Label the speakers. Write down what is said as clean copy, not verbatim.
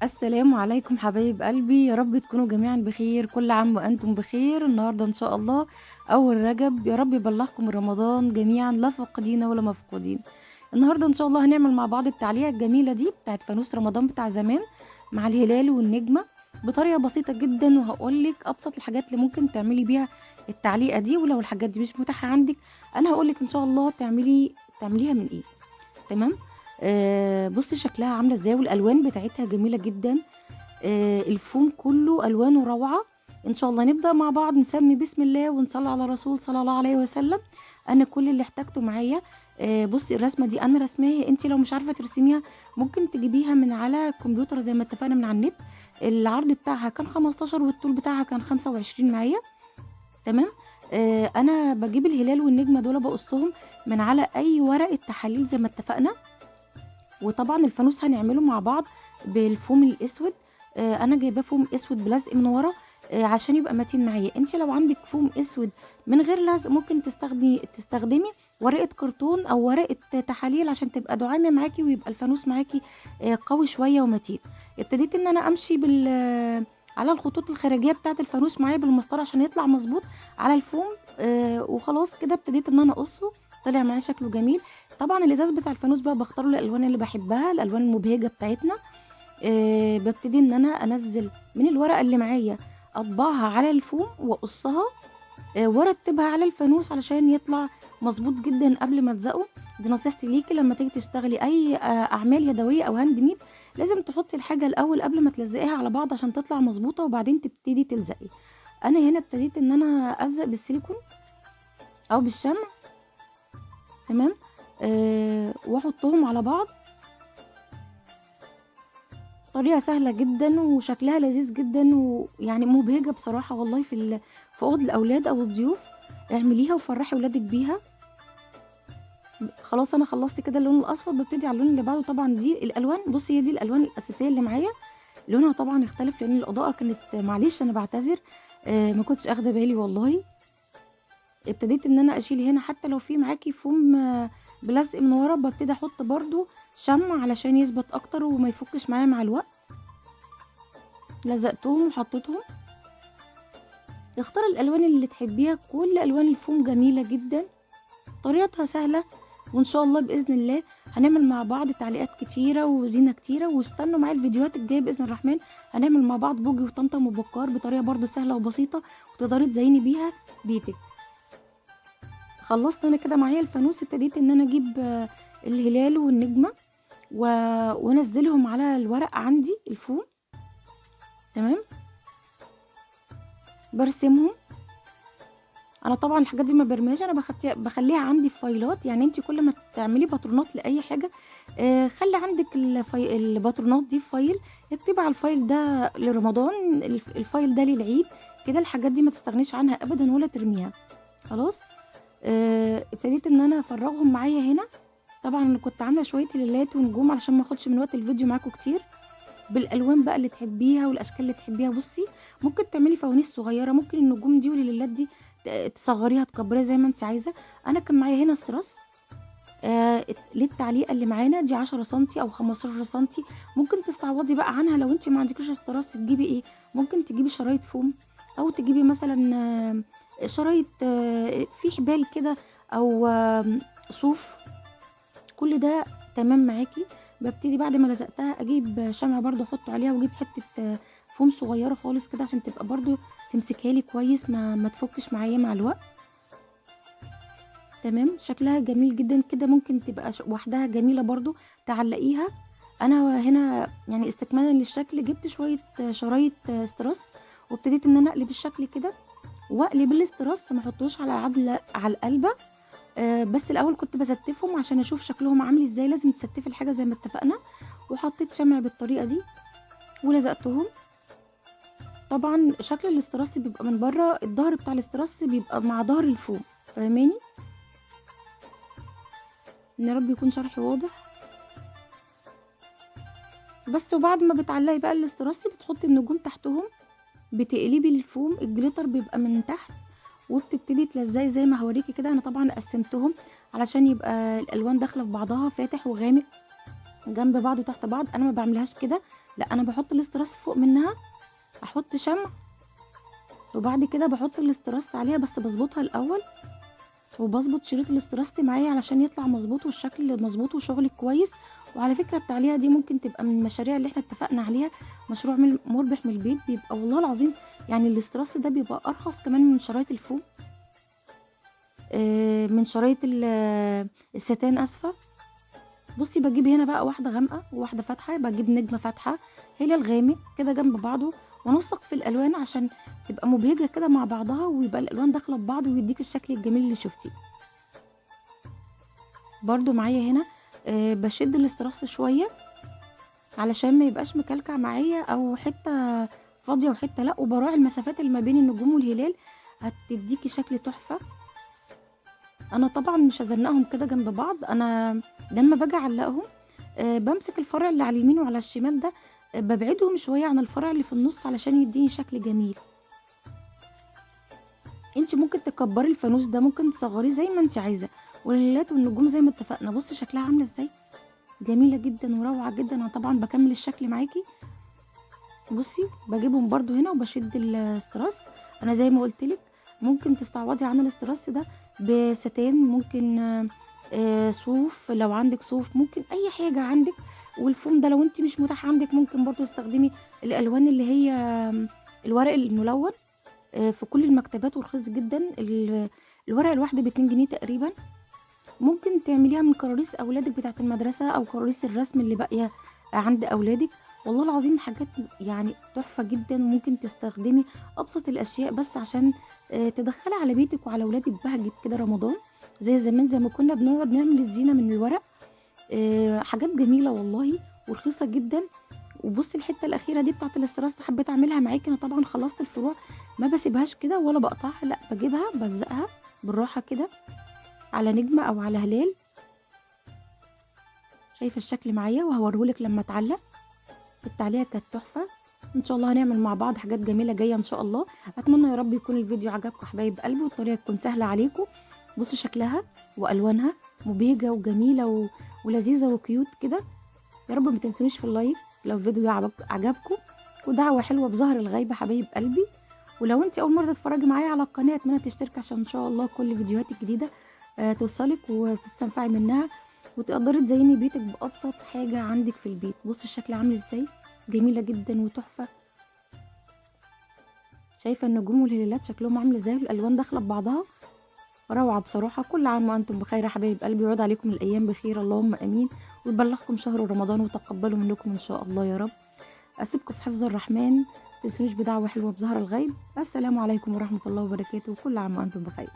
Speaker 1: السلام عليكم حبايب قلبي، يا رب تكونوا جميعا بخير. كل عام وانتم بخير. النهارده ان شاء الله اول رجب، يا رب يبلغكم رمضان جميعا لا فاقدين ولا مفقودين. النهارده ان شاء الله هنعمل مع بعض التعليقه الجميلة دي بتاعت فانوس رمضان بتاع زمان مع الهلال والنجمه بطريقة بسيطة جدا، وهقولك ابسط الحاجات اللي ممكن تعملي بيها التعليقه دي. ولو الحاجات دي مش متاحة عندك انا هقولك ان شاء الله تعمليها من ايه. تمام. بصي شكلها عامله ازاي، والالوان بتاعتها جميلة جدا. الفوم كله الوانه روعه. ان شاء الله نبدا مع بعض، نسمي بسم الله ونصلي على الرسول صلى الله عليه وسلم. انا كل اللي احتاجته معايا، بصي الرسمة دي انا رسماها، انت لو مش عارفه ترسميها ممكن تجيبيها من على الكمبيوتر زي ما اتفقنا من على النت. العرض بتاعها كان 15 والطول بتاعها كان 25 معايا. تمام. انا بجيب الهلال والنجمه دول بقصهم من على اي ورقة تحاليل زي ما اتفقنا. وطبعا الفانوس هنعمله مع بعض بالفوم الاسود. انا جايباه فوم اسود بلزق من ورا، عشان يبقى متين معايا. انت لو عندك فوم اسود من غير لزق ممكن تستخدمي ورقة كرتون او ورقة تحاليل عشان تبقى دعامة معاكي ويبقى الفانوس معاكي قوي شوية ومتين. ابتديت ان انا امشي على الخطوط الخارجية بتاعه الفانوس معايا بالمسطره عشان يطلع مظبوط على الفوم. وخلاص كده ابتديت ان انا اقصه، طلع معايا شكله جميل. طبعا الازاز بتاع الفانوس بقى بختاره الالوان اللي بحبها، الالوان المبهجه بتاعتنا. ببتدي ان انا انزل من الورقة اللي معايا، اطبعها على الفوم واقصها، وارتبها على الفانوس علشان يطلع مظبوط جدا قبل ما تزقه. دي نصيحتي ليكي لما تيجي تشتغلي اي اعمال يدوية او handmade، لازم تحطي الحاجة الاول قبل ما تلزقيها على بعض عشان تطلع مظبوطة، وبعدين تبتدي تلزقي. انا هنا ابتديت ان انا الزق بالسيليكون او بالشمع. تمام. واحطهم على بعض. طريقه سهلة جدا وشكلها لذيذ جدا، ويعني مبهجه بصراحة والله. في اوض الاولاد او الضيوف اعمليها وفرحي ولادك بيها. خلاص انا خلصت كده اللون الاصفر، ببتدي على اللون اللي بعده. طبعا دي الالوان، بصي هي دي الالوان الاساسية اللي معايا. لونها طبعا اختلف لان الاضاءة كانت، معلش انا بعتذر، ما كنتش اخده بالي والله. ابتديت ان انا اشيل هنا، حتى لو في معاكي فوم بلزق من ورا ببتدي احط برضو شمع علشان يثبت اكتر وما يفكش معايا مع الوقت. لزقتهم وحطيتهم. اختار الالوان اللي تحبيها، كل الوان الفوم جميلة جدا، طريقتها سهلة. وان شاء الله باذن الله هنعمل مع بعض تعليقات كتيرة وزينه كتيرة، واستنوا معايا الفيديوهات الجاية باذن الرحمن. هنعمل مع بعض بوجي وطمطم وبكار بطريقة برضو سهلة وبسيطة وتقدري تزيني بيها بيتك. خلصت انا كده معايا الفانوس، ابتديت ان انا اجيب الهلال والنجمه وانزلهم على الورق عندي الفوم. تمام. برسمهم انا طبعا الحاجات دي ما برميهاش، انا بخليها عندي في فايلات. يعني انت كل ما تعملي باترونات لاي حاجة، خلي عندك الباترونات دي في file، اكتبي على ال file ده لرمضان، ال file ده للعيد كده. الحاجات دي ما تستغنيش عنها ابدا ولا ترميها. خلاص. ابتديت ان انا افرغهم معايا هنا. طبعا انا كنت عامله شوية هلالات ونجوم علشان ما اخدش من وقت الفيديو معاكم كتير. بالالوان بقى اللي تحبيها والاشكال اللي تحبيها. بصي ممكن تعملي فوانيس صغيرة، ممكن النجوم دي والهلالات دي تصغريها تكبريها زي ما انت عايزه. انا كان معايا هنا ستراس، للتعليقه اللي معانا دي 10 سنتي او 15 سنتي. ممكن تستعوضي بقى عنها لو انت ما عندكيش ستراس. تجيبي ايه؟ ممكن تجيبي شرايط فوم، او تجيبي مثلا شرايط في حبال كده، او صوف. كل ده تمام معاكي. ببتدي بعد ما لزقتها اجيب شمع برضو احطه عليها، واجيب حتة فوم صغيرة خالص كده عشان تبقى برضو تمسكها لي كويس، ما تفكش معايا مع الوقت. تمام. شكلها جميل جدا كده، ممكن تبقى وحدها جميلة برضو تعلقيها. انا هنا يعني استكمالا للشكل جبت شوية شرايط ستراس، وابتديت ان انا اقلب الشكل كده واقلب الاستراس، ما احطوش على عدله على القلبه. بس الاول كنت بستفهم عشان اشوف شكلهم عامل ازاي. لازم تستفي الحاجة زي ما اتفقنا. وحطيت شمع بالطريقة دي ولزقتهم. طبعا شكل الاستراس بيبقى من بره، الظهر بتاع الاستراس بيبقى مع ظهر الفوم، فاهماني؟ ان يا رب يكون شرحي واضح بس. وبعد ما بتعلقي بقى الاستراس بتحطي النجوم تحتهم، بتقلبي الفوم، ال glitter بيبقى من تحت، وبتبتدي تلزقي زي ما هوريكي كده. انا طبعا قسمتهم علشان يبقى الالوان داخله في بعضها، فاتح وغامق جنب بعض وتحت بعض. انا ما بعملهاش كده، لا انا بحط الاستراس فوق منها، احط شمع وبعد كده بحط الاستراس عليها، بس بظبطها الاول وبظبط شريط الاستراس معايا علشان يطلع مظبوط والشكل مظبوط وشغلك كويس. وعلى فكرة التعليقه دي ممكن تبقى من المشاريع اللي احنا اتفقنا عليها، مشروع مربح من البيت، بيبقى والله العظيم يعني الاستراس ده بيبقى ارخص كمان من شرايط الفوم، من شرايط الستان اسفه. بصي بجيب هنا بقى واحدة غامقه وواحدة فاتحة، بجيب نجمه فاتحة هلال غامق كده جنب بعضه، ونسق في الالوان عشان تبقى مبهجه كده مع بعضها، ويبقى الالوان داخله ببعض ويديك الشكل الجميل اللي شفتيه. برضو معايا هنا بشد الاستراس شوية علشان ما يبقاش مكلكع معايا او حتة فاضية وحتة لا، وبراعي المسافات اللي ما بين النجوم والهلال، هتديكي شكل تحفة. انا طبعا مش هزنقهم كده جنب بعض، انا لما باجي اعلقهم بمسك الفرع اللي على اليمين وعلى الشمال ده، ببعدهم شوية عن الفرع اللي في النص علشان يديني شكل جميل. انت ممكن تكبري الفانوس ده، ممكن تصغريه زي ما انت عايزه. والهلالات والنجوم زي ما اتفقنا، بصي شكلها عامله ازاي، جميلة جدا وروعه جدا. انا طبعا بكمل الشكل معاكي. بصي بجيبهم برضو هنا وبشد الاستراس. انا زي ما قلتلك ممكن تستعوضي عن الاستراس ده بستان، ممكن صوف لو عندك صوف، ممكن اي حاجة عندك. والفوم ده لو انت مش متاح عندك ممكن برضو تستخدمي الالوان اللي هي الورق الملون، في كل المكتبات ورخيص جدا. الورق الواحدة ب2 جنيه تقريبا. ممكن تعمليها من كراريس اولادك بتاعه المدرسة او كراريس الرسم اللي باقية عند اولادك. والله العظيم حاجات يعني تحفة جدا. ممكن تستخدمي ابسط الاشياء بس عشان تدخلي على بيتك وعلى اولادك بهجة كده رمضان، زي زمان زي ما كنا بنقعد نعمل الزينة من الورق. حاجات جميلة والله ورخيصه جدا. وبصي الحتة الاخيرة دي بتاعه الاستراس حبيت اعملها معاكي. انا طبعا خلصت الفروع، ما بسيبهاش كده ولا بقطعها، لا بجيبها بلزقها بالراحة كده على نجمه او على هلال. شايفه الشكل معايا وهوريهولك لما اتعلق. التعليقه كانت تحفة. ان شاء الله هنعمل مع بعض حاجات جميلة جاية ان شاء الله. اتمنى يا رب يكون الفيديو عجبكم حبايب قلبي، والطريقة تكون سهلة عليكم. بصوا شكلها والوانها مبهجه وجميلة ولذيذه و cute كده. يا رب ما تنسونيش في ال like لو الفيديو عجبكم، ودعوة حلوة بظهر الغيبة حبايب قلبي. ولو انت اول مرة تتفرجي معايا على القناة اتمنى تشتركي عشان ان شاء الله كل فيديوهاتي الجديدة توصلك وتستنفعي منها، وتقدري تزيني بيتك بابسط حاجة عندك في البيت. بصي الشكل عامل ازاي، جميلة جدا وتحفه. شايفه النجوم والهلالات شكلهم عامل ازاي، والالوان داخله ببعضها، روعه بصراحة. كل عام وانتم بخير يا حبايب قلبي، ويعود عليكم الايام بخير اللهم امين، ويبلغكم شهر رمضان وتقبلوا منكم ان شاء الله يا رب. اسيبكم في حفظ الرحمن، متنسونيش بدعوة حلوة بظهر الغيب. السلام عليكم ورحمة الله وبركاته، وكل عام وانتم بخير.